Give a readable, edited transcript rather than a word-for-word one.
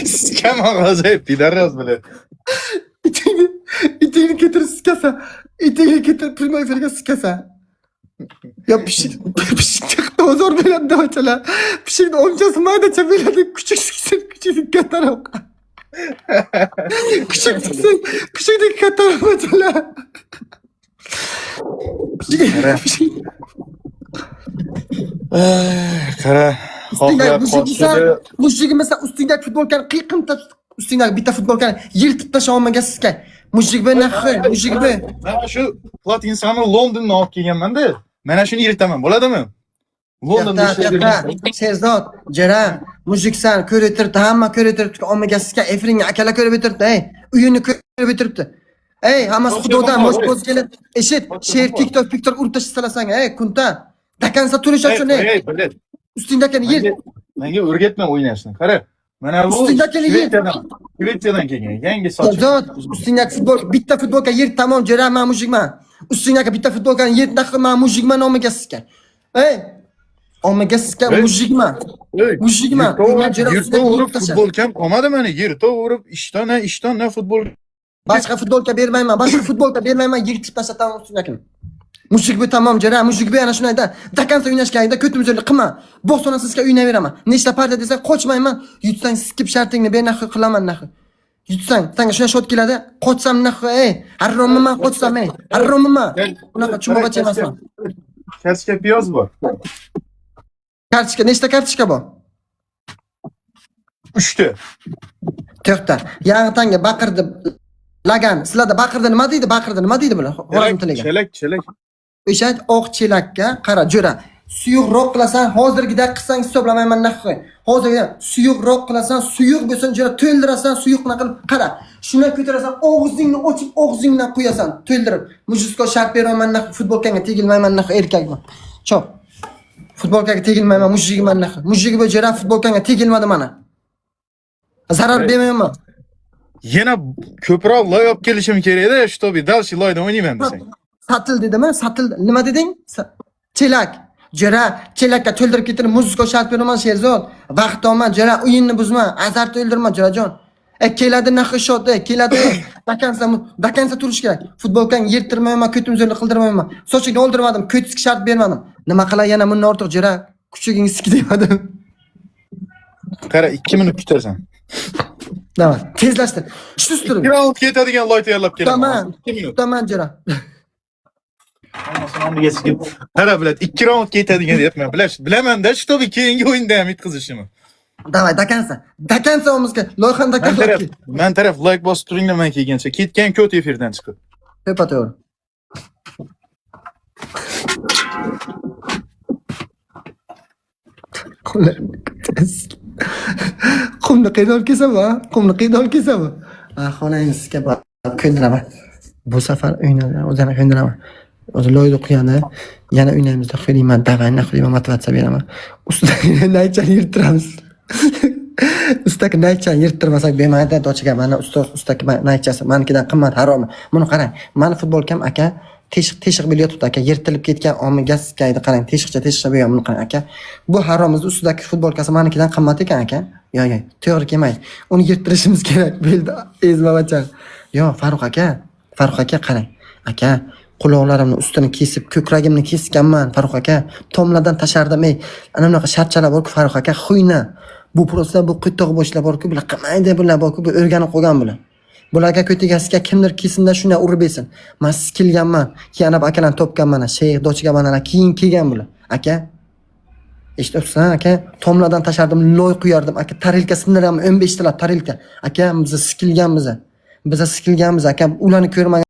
Sikaman hozir, пидорас, блядь. Itingni ketirib sikasan. Itingni ketirib prямой efirga sikasan. Yo pishik pishik chiqdi zo'r bo'ladi dochalar. Pishikni o'nchasi maydacha bo'ladi, kuchuk siksin, kuchuk kattaroq. Kuchuk siksin, kuchukdek kattaroq dochalar. Qara. Pishik. Qara. Ustingdagi Xohlab mushuksan, qochdi. mushugimisan, ustingdagi futbolkani qiyqim ustingdagi bitta futbolkani yirtib tasha olmagan sizga. Мужик be нахуй, мужик be. Mana shu Platinsani Londondan olib kelganman-da. Mana shuni yirtaman, bo'ladimi? Londonda To'xta, to'xta. Sherzod, Jara, мужик san, ko'rib turibdi, hamma ko'rib turibdi, olmagan sizga efiringga akalar ko'rib turibdi, ey, uyini ko'rib turibdi. Ey, hammasi To'xta, xudodan, to'xta, mosh ey. ko'z kelib, eshit, sher TikTok, piktok urib tashlasasan, ey, kunta. До конца turish uchun, ey, Ey, блядь. ustingdagini yir. Menga o'rgatma o'ynashni. Qara. Mana bu Ustingdagini yir. Shvetsiyadan kelgan yangi soch. Sherzod, ustingdagi futbol, bitta futbolka yir, tamom, Jara, men мужик man. Ustingdagi bitta futbolkani yir, нахуй, men мужик man olmagan sizga. Ey, olmagan sizga Ey. мужик man. Ey, Мужик man. Yirtov urib futbolkam qolmadi mani. Yirtov urib ishton, na ishton, na futbol. Boshqa futbolka bermayman, boshqa futbolka bermayman, yirtib tasha tamom ustingdagini. Мужик bu tamom, Jara, мужик bu ana shunayda. До конца o'ynash kerakda, ko'timizlik qilma. Bo'xsona sizga o'ynayveraman. Nechta partiya desa qochmayman, yutsang skip shartingni ber нахуй qilaman нахуй. Yutsang, sanga shunday shot keladi, qochsam нахуй, ey, haromman qochsam, ey, haromman. Unaqa chumog'acha emasman. Kartochka piyoz bor. Kartochka, nechta kartochka bor? 3 ta. To'xta. Yangi tanga baqirdi. Lagan, sizlarda baqirdi nima deydi? Baqirdi nima deydi bular? Xorazm tiliga. Chelak, chelak. O'sha oq chelakka qara, jo'ra. Suyuqroq qilasan, hozirgidek qilsang hisoblamayman нахуй. Hozirgidek suyuqroq qilasan, suyuq bo'lsin, jo'ra to'ldirasan, suyuqni qilib qara. Shuni ko'tarasan, og'zingni ochib, og'zingdan quyasan, to'ldirib. Мужской shart beraman нахуй, futbolkangga tegilmayman нахуй, erkakman. Chop. Futbolkaga tegilmayman, мужик man нахуй. Мужик bu jo'ra futbolkangga tegilmadi mana. Zarar bermayman. Yana ko'proq loy olib kelishim kerakda, чтобы дальше loyda o'ynayman desang. Satil dedimi? Satil nima deding? Chelak. Jo'ra, chelakka to'ldirib ketirib мужской shart beraman Sherzod. Vaqt olma, jo'ra, o'yinni buzma, azart o'ldirma, jo'rajon. E keladi нахуй shot, e keladi. До конца, до конца turish kerak. Futbolkang yirttirmayman, ko'timizlik qildirmayman. Sochingni oldirmadim, ko'tisik shart bermadim. Nima qilay yana bundan ortiq jo'ra? Kuchuging siki demadim. Qara, 2 minut kutasan. Давай, tezlashtir. Tushib 2 raund ketadigan loy tayyorlab kelaman. Kutaman. 2 minut. Kutaman jo'ra. Qara, блядь, 2 raund ketadigan deyapman. Bilash, bilaman-da, чтобы keyingi o'yinda ham yutqizishimni. Давай, до конца. До конца omizga. Loyihani до Man конца. taraf, man taraf like bosib turinglar man kelgancha. Ketgan ko't efirdan chiqib. To'ppa to'g'ri. Qo'llarimni ko'tarasiz. Qumni qayerdan olib kelsam, ha? Qumni qayerdan olib kelsam? Xonangizga borib ko'ndiraman. Bu safar o'ynadi, o'zini ko'ndiraman. O'zi loyda quyadi. Yana o'ynaymiz, qo'ymayman, давай, naqlayman, motivatsiya beraman. Ustidagi naychani yirttiramiz. Ustidagi naychani yirttirmasak bermaydi, dochaga mana ustoz ustidagi naychasi manikidan qimmat harom. Buni qarang. Mani futbolkam aka teshiq teshiq bo'lib yotibdi aka, yirtilib ketgan omiga siskaydi qarang, teshiqcha teshiqcha bo'lgan buni qarang aka. Bu haromizni ustidagi futbolkasi manikidan qimmat ekan aka. Yo, yo, to'g'ri kelmaydi. Uni yirttirishimiz kerak bo'ldi, ezmavacham. Yo, Farruh aka, Farruh aka qarang. Aka, quloqlarimni ustini kesib, ko'kragimni kesganman, Farruh aka. Tomlardan tashardim, ey. Ana bunaqa sharchalar bor-ku, Farruh aka, xuyna. Bu prosta bu qo'toq boshlar bor-ku, bular qilmaydi, bular bor-ku, bu o'rganib qolgan bular. Bularga ko'tigasiga kimdir kelsinda shunday urib bersin. Men sikilganman. Keyin ana akalarni topganman, shayx dochiga mana keyin kelgan bular. Aka, eshityapsan aka, tomlardan tashardim, loy quyardim, aka, tarelka sindiraman, 15 talab tarelka. Aka, biz sikilganmiz. Biz sikilganmiz aka, ularni ko'rmagan